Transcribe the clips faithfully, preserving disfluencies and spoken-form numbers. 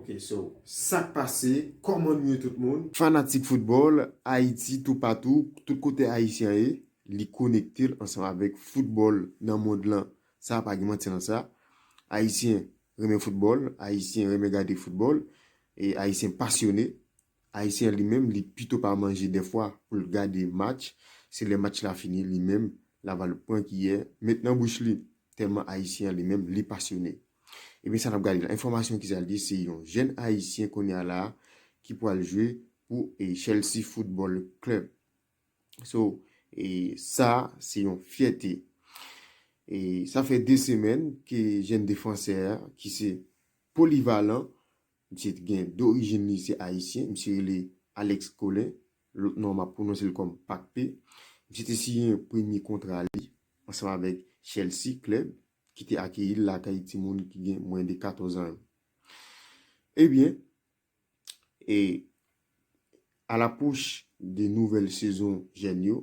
Ok, so, sa k pase, kòman nou ye tout moun? Fanatik foutbòl, Ayiti toupatou, tout kote Ayisyen ye, li konekte l ansanm avèk foutbòl nan mond lan. Sa pa gen manti nan sa. Ayisyen renmen foutbòl, Ayisyen renmen gade foutbòl, e Ayisyen pasyone. Ayisyen li menm, li pito pa manje dèfwa pou l gade match. Se lè match la fini, li menm, l ava l pran kiyè, met nan bouch li. Tèlman Ayisyen li menm, li pasyone. Ebyen, sa n ap gade la. Enfòmasyon ki sa l di, se yon jèn Ayisyen kounye a la ki pral jwe pou e, Chelsea Football Club. So, e, sa, se yon fyète. E sa fè de semèn ke jèn defansè a, ki se polivalan, misye gen dorijin li se ayisyen, misye rele Alex Colin, lòt non m ap pwononse l kòm Pakpe. Misye te siyen premye kontra li ansanm avèk Chelsea Club ki te akeyi l lakay timoun ki gen mwens de katòz an yo. Ebyen, e alapwòch de nouvèl sezon jèn yo,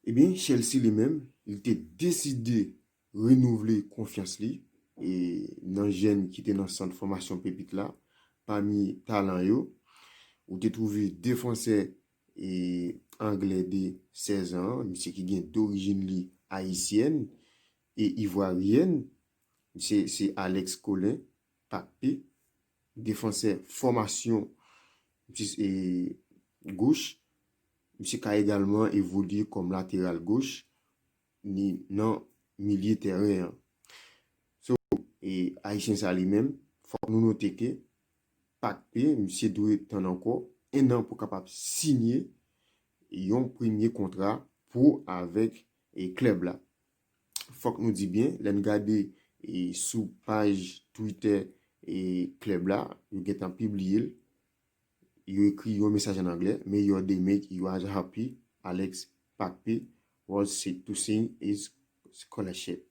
ebyen, Chelsea li menm, li te deside renouvle konfyans li e nan jèn ki te nan sant fòmasyon Pepit la. Pami talan yo, ou te twouve defansè e anglè de sèz an, misye ki gen dorijin li ayisyèn e ivwaryèn, misye se Alex Colin Pakpe, defansè fòmasyon misye e goch. Misye ka egalman evolye kòm lateral goch ni nan milye tèren an. So, e ayisyen sa li menm, fòk nou note ke Pakpe, misye dwe tann ankò en an pou kapab sinye yon premye kontra pou avèk e klèb la. Fòk nou di byen, lè n gade e sou paj Twitter e klèb la, yo gentan pibliye l. Yo ekri yon mesaj an anglè, "May your day make you as happy, Alex Pakpe was set to sign his scholarship."